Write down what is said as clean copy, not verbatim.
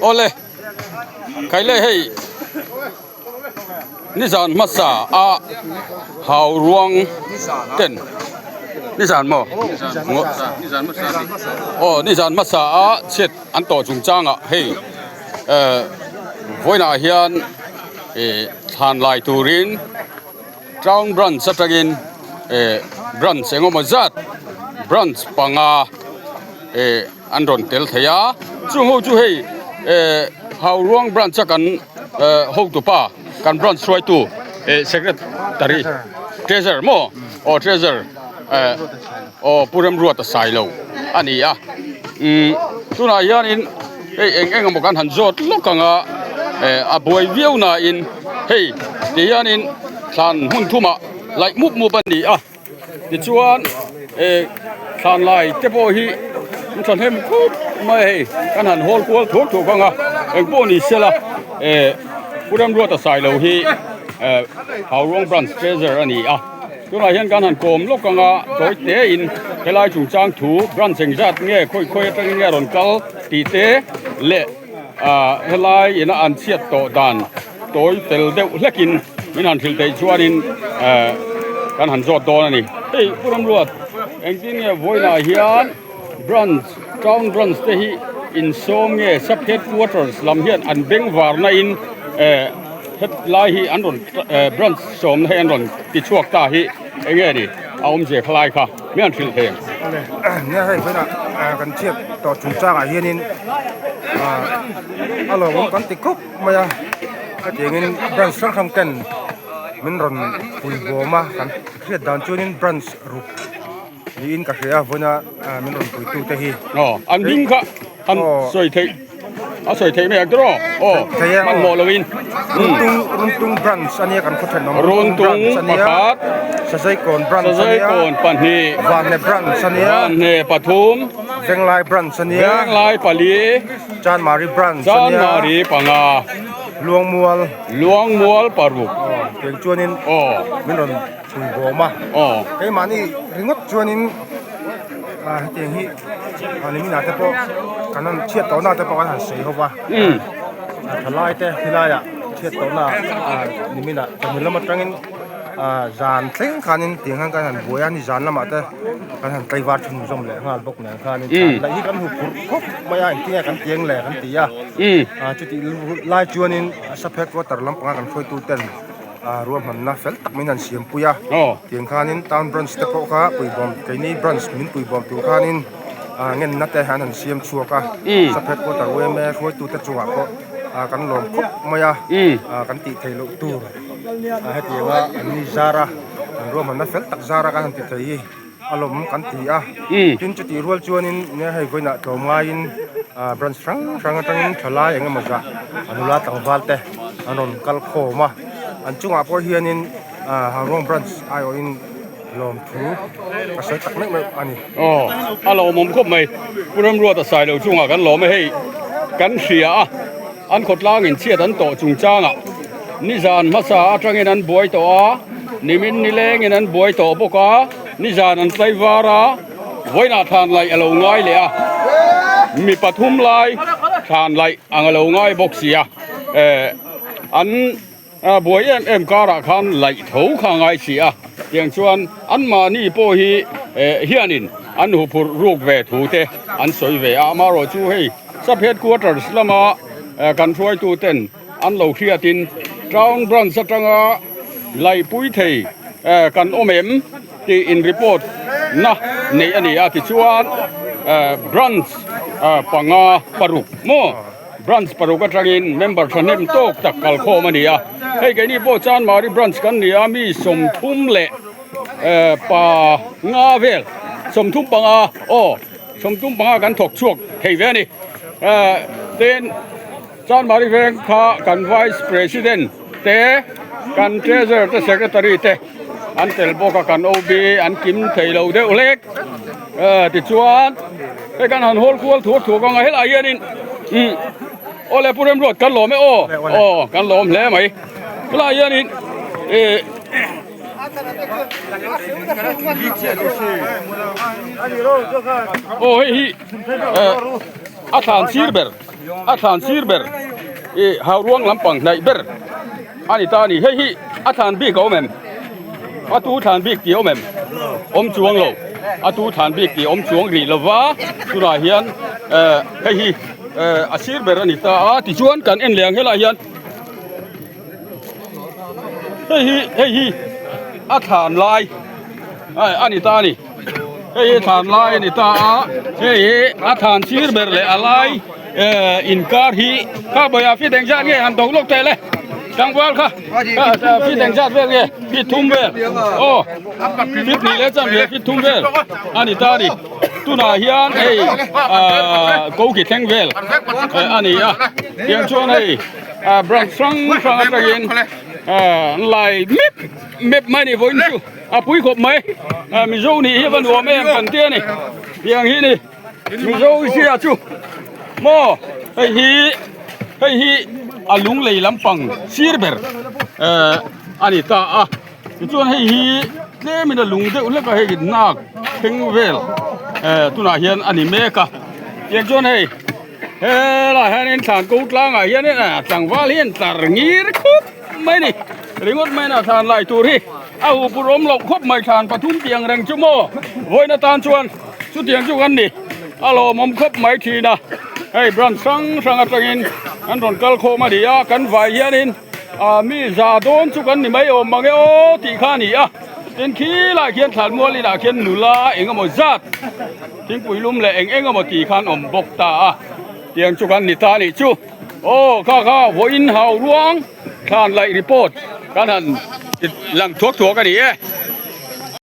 Awle khaile hei nizan hmasa a hau ruang ten nizan maw aw nizan hmasa a chhiat an tawh chung changah hei eh vawiinah hian ih thlan lai turin. Town branch atangin eh branch engemaw zat branch panga eh an rawn tel thei a chung ho chu hei eh Hauruang branch a kan eh hotupa kan branch hruaitu eh secretary treasurer maw aw treasurer eh aw Pu Remruata Sailo a ni a umm tunah hianin hei eng eng emaw kan han zawt lawk ang a eh a buai viau nain hei ti hianin thlan hmun thumah laih mup mup a ni a tichuan eh thlan lai te pawh hi an thahnem khawp mai a hei kan han hawl kual thuak thuak ang a engpawh ni sela eh Pu Remruata Sailo hi eh Hauruang branch treasurer a ni a. Tunah hian kan han kawm lawk ang a, tawi tein helai chungchang thu branch engzat nge khawi khawi atangin nge a rawn kal tih te leh ah helai ina an chhiat tawh dan tawi fel deuh hlekin min han hrilh theih chuanin eh kan han zawt dawn a ni. Hei Pu Ramruat engtin nge vawiinah hian branch town branch te hi insawm nge sub headquarters lam hian an bengvarna in eh Hetlai hi an rawn branch sawmna hi an rawn ti chhuak ta hi eng nge ni a awmzia khalai kha mi an hrilh thei ang. Awle nia hei vawiinah kan chhiat tawh chungchangah hianin a lawmawm kan ti khawp mai a hetiangin branch hrang hrang ten min rawn pui bawm a kan hriat dan chuanin branch ruk niin ka hria a vawiina min rawn puitu te hi. Aw an hming kha an sawi theih. A sawi theih mai ang tiraw? Aw, hmanhmawh loin. Runtung, Runtung branch a nia kan khaw thenawm. Runtung pakhat. Sazaikawn branch a nia. Sazaikawn pahnih. Vanhne branch a nia. Vanhne pathum. Venglai branch a nia. Venglai pali. Chanmari branch a nia. Chanmari panga. Luangmual. Luangmual paruk. Aw, tiang chuanin. Aw. Min rawn pui bawm a. Aw. Keimahni ringawt chuanin hetiang hi niminah te pawh kan han chhiat tawhna te pawh kan han sawi ho va. Thalai te helaiah chhiat tawhna niminah chawhnu lam atangin zan thleng khanin tiang khan kan han buai a ni zan lamah te kan han tlaivar chhun zawm leh nghal bawk nen khanin laih hi kan huphurh khawp mai a engtin nge kan tiang le kan ti a. Chutih lai chuanin sub headquarter lampanga kan hruaitu ten. Ruahmanna fel tak min han siampui a, tiang khanin town branch te pawh kha puibawm keini branch min puibawm tur khanin ngenna te an han siam chhuak a, sub headquarter yma hruaitute chungah pawh kan lawm khawp mai a, kan tih theih loh tur hetianga an ni zar a, an ruahmanna fel tak zar a kan han ti thei hi a lawm kan ti a, tin chutih rual chuanin nia hei vawiinah tlawm ngaiin branch hrang hrang atangin thalai eng emaw zah a nula tlangval te an rawn kal khawm a, an chungah pawh hianin Hangrawng branch aiawhin lawmthu ka sawi tak meuh meuh a ni. Aw a lawmawm khawp mai Pu Ramruata Sailo chungah kan lawm a hei kan hria a an khawtlangin chhiat an tawh chungchangah nizan hmasa atangin an buai tawh a nimin nilengin an buai tawh bawk a nizan an tlai var a vawiinah thlan laih a lo ngai leh a mi pathum lai thlan laih ang a lo ngai bawk si a eh an buai em em karah khan laih tho kha a ngai si a tiang chuan anmahni pawh hi eh hianin an huphurh ruk ve thu te an sawi ve a amaherawhchu hei sub headquarters lama kan hruaitu ten an lo hriatin town branch atanga laihpui thei kan awm em tih in report na neih a ni a tichuan branch panga paruk maw branch paruk atangin member thahnem tawk tak kalkhawm a ni a hei keini pawh Chanmari branch kan ni a mi 30 leh panga vel 35 aw 35 kan thawk chhuak thei ve a ni tin. Chanmari veng kha kan Vice President te, kan Treasurer te, Secretary te an tel bawk a, kan OB an kim thei lo deuh hlek. Tichuan hei kan han hawl kual thuak thuak ang a, helaiah hianin umm awle Pu Remruat kan lawm e aw, aw kan lawm hle mai. Helaiah hianin ih aw hei hi a thlan sir ber. a thlan sir ber ih hauruang lampang hnaih ber a ni ta a ni hei hi a thlan bik a awm em a tu thlan bik tih a awm em awm chuang lo a tu thlan bik tih a awm chuang rih lo va tunah hian eh hei hi eh a sir ber a ni ta a tichuan kan en leh ang helaiah hian. Hei hi hei hi a thlan lai a ni ta a ni hei hi thlan lai a ni ta a hei hi a thlan sir ber leh a lai eh inkar hi kha bawihah feet engzat nge han do lawk teh le tlangval kha feet engzat vel nge feet thum vel aw feet hnih leh chanve feet thum vel a ni ta a ni tunah hian hei ah koki thleng vel a ni a tiang chuan hei. Ah branch hrang hrang atangin ah an lai mep mep mai a ni vawiin chu a pui khawp mai ah mizo nih hi a va nuam em kan tia ni tiang hi ni mizo zia chu maw hei hi hei hi a lung lei lampang sir ber eh a ni ta a tichuan hei hi tlemin a lung deuh hlek a hei nak thleng vel eh tunah hian a ni mek a tiang chuan hei. Helaiah hianin thlan ko tlangah hianin ah tlangval hi an tlar ngir khup mai a ni ringawt mai a thlan lai tur hi a huh pur awm loh khawp mai thlan pathum tiang reng chu maw vawiin atan chuan chutiang chu kan ni a lawmawm khawp mai thin a hei branch hrang hrang atangin an rawn kal khawm a ni a kan vai hianin ah mi za dawn chu kan ni mai awm mang e aw tih kha a ni a tin khilaiah khian thlan mual inah khian nula eng emaw zat. Thingpui lum leh eng eng emaw tih khan awm bawk ta a, tiang chu kan ni ta anih chu. Aw kha kha vawiin hau ruang thlan laih report kan han lang thuak thuak a ni e.